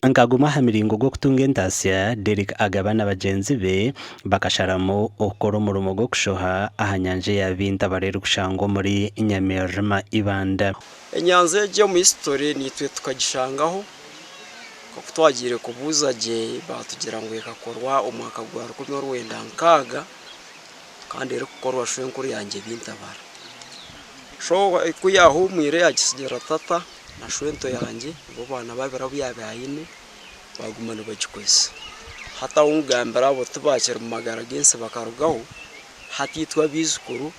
Nka gumwe aha miringo gw'okutunga entaasya, Derrick Agaba na bagyenzi be bakasharamu okukora omurimo gw'okushoha aha nyanja eya Bintabare erikushangwa omuri Nyamiririma, Ibanda. Enyanja egi omu history naitwe tukagishangaho nk'oku twagiire kubuuza gye baatugira ngu ekakorwa omwaka gwa 1960 kandi erikukorwa shwenkuru yangye Bintabara. So ku yaahumwire yaagitsigira tata na shwento yangye nibo baana babiri abu yaabaire aine baaguma nibagikozesa. Hati ahu nkugambira abo tibaakiri mu magara g'ensi bakarugaho, hati itwe abaijukuru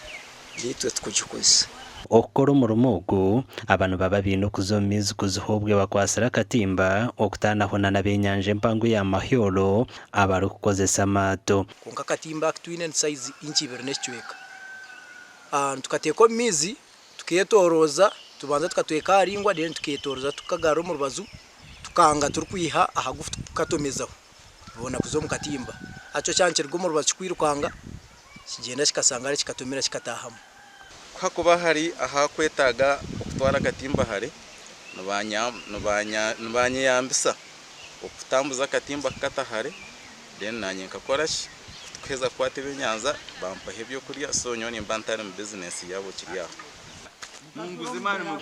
naitwe tukugikozesa. Okukora omurimo ogu, aba nibaba baine okuza omu maizi kuziha obwe bakwatsire akatimba, okutaanaho na n'ab'enyanja empango eya Mahyoro abarikukozesa amaato. Kwonka akatimba aku twine ni sayizi inci ibiri n'ekicweka. Nitukateeka omu maizi tuketorooza, tubanza tukatweka aharaingwa then tuketoroza tukagarura omu rubaju tukanga turikwiha aha gufu tukukatomezaho bibona kuza omu katimba. Hati kyo kyaba nikiruga omu rubaju kikwirukanga kigyenda kikasanga hare kikatomera kikataahamu. Ku hakuba hari ahakwetaaga okutwara akatimba hare, nibanyeyambisa okutambuza akatimba kukata hare then nanye nkakora ki, ku tukuheza kukwata ebyenyanja bampaho ebyokurya so nyowe nimba ntari mu bizinesi yaabo kiri aho.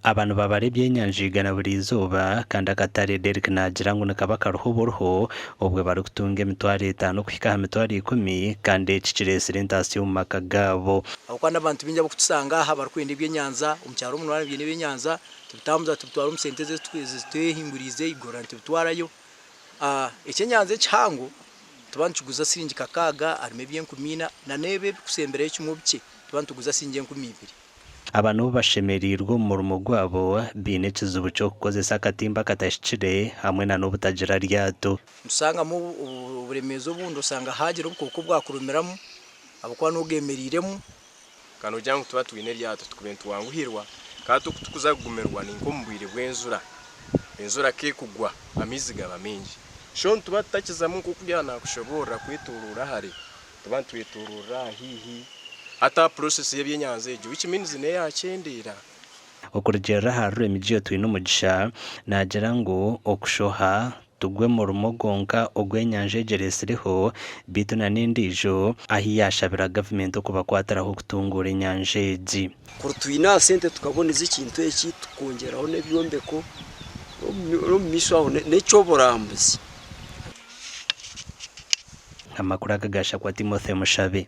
Aba nibabara ebyenyanja igana buri izooba kandi akatare Derrick naagira ngu nikaba kariho oburiho obwe barikutunga emitwaro etaano kuhika aha mitwaro ikumi kandi eki kireetsire entaasya omu maka gaabo. Ahabw'okuba n'abantu baingi abarikutusanga aha abarikwenda ebyenyanja, omu kyaro omu nibaaba nibaine ebyenyanja, tubitambuza tubitwara omu sente ezitwehinguriize eigorora nitubitwarayo. Ekyenyanja ekihango nituba nitukiguza siringi kakaaga harimu eby'enkumi ina na n'ebi ebirikusemberayo kimwe obukye nituba nituguza siringi 2000. Aba n'obu bashemereirwe omu murimo gwabo, baine ekizibu ky'okukozesa akatimba akatahikire hamwe na n'obutagira ryato. Nitushangamu oburemeezi obundi osanga haagira obukooko obwakurumiramu ahabw'okuba n'ogemereiremu. Ka noogira ngu tuba twine eryato tukubaire nitwanguhirwa, kandi oku turikuza kugumirwa ni nk'omu bwire bw'enjura. Enjura ku ekugwa amaizi gaba maingi. So nituba tutakizamu nk'oku yaaba naakushoboorora kwetooroora hare, nituba nitwetooroorera aha haihi. Hati aha process y'ebyenyanja egyo which means neeyakyendeera. Okurugiirira ahari Rwemigiyo Twinomugisha, naagira ngu okushoha tigwe murimo gwonka ogu enyanja egi eretsireho beitu na n'endiijo ahi yaashabira gavumenti okubakwatiraho kutunguura enyanja egi. Kuri twine aha sente tukaboneza ekintu eki tukongyeraho n'ebyombeko n'omu maisho aho n'eky'oburambuzi. Amakuru aga gaashakwa Timothy Mushabe.